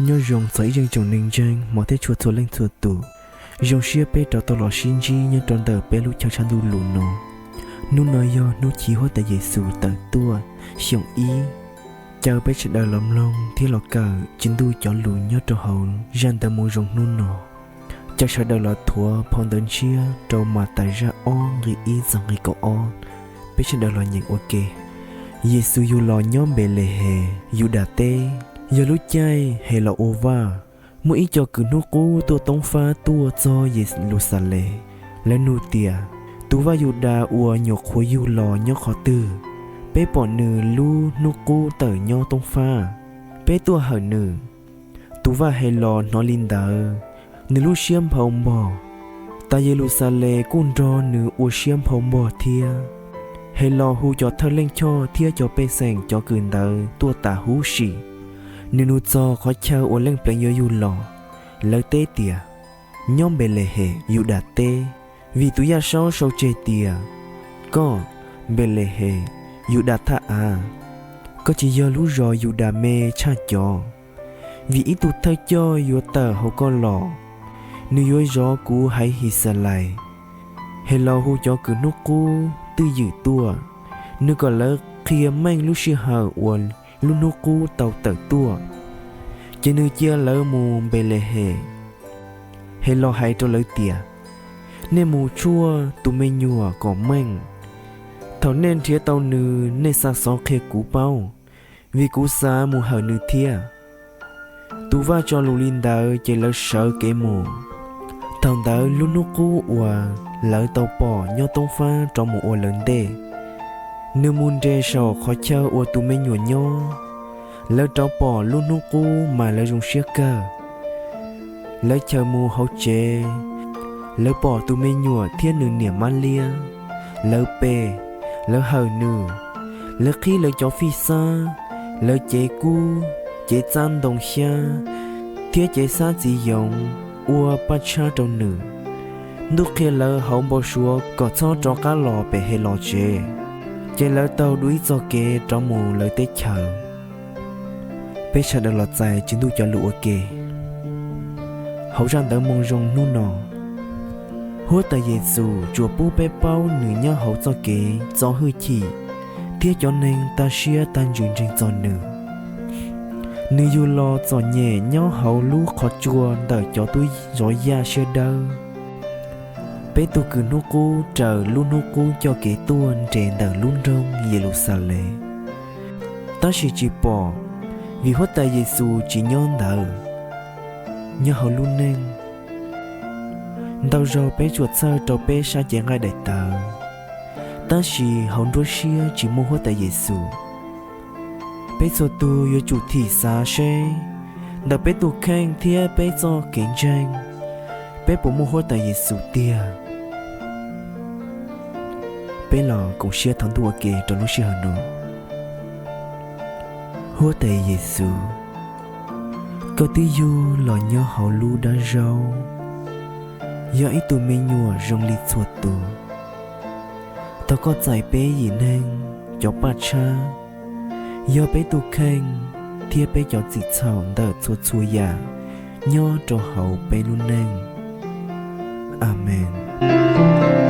Nyob zoo txog ib zeej tsoom neeg ntseeg hmov thiab tshua txhua leej txhua tus. Zoo siab peb rov tau los sib ntsib nyob rau ntawm peb lub chaw tshav ntuj lus no. Hnub no yog hnub chiv Huab Tais Yes Xus tawm tuaj xyoo ib. Caw peb sawv daws los mloog thiab los kawm Tswv Ntuj cov lus nyob rau hauv zaj ntawv Moo Zoo hnub no. Caw sawv daws los thuav phau ntawv ntshiab rau Mathais zaj ob nqi ib txog nqi kaum ob. Peb sawv daws los nyeem ua ke. Yes Xus yug los nyob Npes Les Hes, Yus Das teb. Yog lub caij Hes Los ua vaj, muaj ib co kws hnub qub tuaj toob fab tuaj txog Yes Lus Xas Les. Lawv nug tias, Tus vaj Yus Das uas nyuam qhuav yug los nyob qhov twg? Peb pom nws lub hnub qub tawm nyob toob fab, peb tuaj hawm nws. Tus vaj Hes Los hnov li ntawd, nws lub siab nphau npog. Tas Yes Lus Xas Les kuj nrog nws ua siab nphau npog thiab. Hes Los hu cov thawj leej choj thiab cov pej xeem cov kws ntawd tuaj tas huv si. Nws nug txog qhov chaw uas Leej Pleev yuav yug los. Lawv teb tias, Nyob Npes Les Hes, Yus Das teb, vim tus yaj saub sau tseg tias, Koj, Npes Les Hes, Yus Das thaj av, koj tsis yog lub zos Yus Das me tshaj cov, vim ib tug thawj coj yuav tawm hauv koj los, nws yuav zov kuv haiv His Xas Lais. Hes Los hu cov kws hnub qub twj ywm tuaj, nws kom lawv qhia meej lub sij hawm uas lub hnub qub tau tawm tuaj. Ces nws cia lawv mus Npes Les Hes. Hes Los hais rau lawv tias, Nej mus tshuaj tus me nyuam kom meej. Thaum nej nrhiav tau nws, nej xa xov qhia kuv paub, vim kuv xav mus hawm nws thiab. Tus vaj tso lus li ntawd ces lawv sawv kev mus. Thaum ntawd lub hnub qub uas lawv tau pom nyob toob fab rov mus ua lawv ntej, nws mus nres saum qhov chaw uas tus me nyuam nyob. Lawv rov pom lub hnub qub mas lawv zoo siab kawg. Lawv chaws mus hauv tsev, lawv pom tus me nyuam thiab nws niam Mab Liab. Lawv pe, lawv hawm nws, lawv qhib lawv cov fij xab, lawv cev kub, cev txab ntoo xyab, thiab cev xab txiv yoov ua paj tshab rau nws. Ntuj qhia lawv hauv npau suav kom txhob rov qab los pem Hes Los tsev, ces lawv taug dua ib txoj kev rov mus lawv teb chaws. Peb sawv daws los txais Tswv Ntuj cov lus ua ke. Hauv zaj ntawv Moo Zoo hnub no, Huab Tais Yes Xus tsuas pub peb paub nws nyob hauv txoj kev txo hwj chim thiab cov neeg tag siab tag ntsws ntseeg txog nws. Nws yug los txom nyem nyob hauv lub qhov tsua ntawm cov tub zov yaj siab dawb. Peb tug kws hnub qub raws lub hnub qub coj kev tuaj nres ntawm lub nroog Yes Lus Xas Les, tab sis tsis pom, vim Huab Tais Yes Xus tsis nyob ntawd. Nyob hauv lub neej, ntau zaug peb tsuas txhawj rau peb sab cev nqaij daim tawv, tab sis hauv nruab siab tsis muaj Huab Tais Yes Xus. Peb txhua tug yuav tsum thim xav seb ntawm peb tus kheej thiab peb txoj kev ntseeg, peb puas muaj Huab Tais Yes Xus tiag? Peb los koom siab thov Ntuj ua ke rau lub sij hawm no. Huab Tais Yes Xus, koj twb yug los nyob hauv lub dab zaub, yog ib tug me nyuam zoo li txhua tus. Thov koj txais peb yim neeg cov paj tshab, yog peb tus kheej thiab peb cov txim txhaum ntawm txhua txhua yam nyob rau hauv peb lub neej. Amees.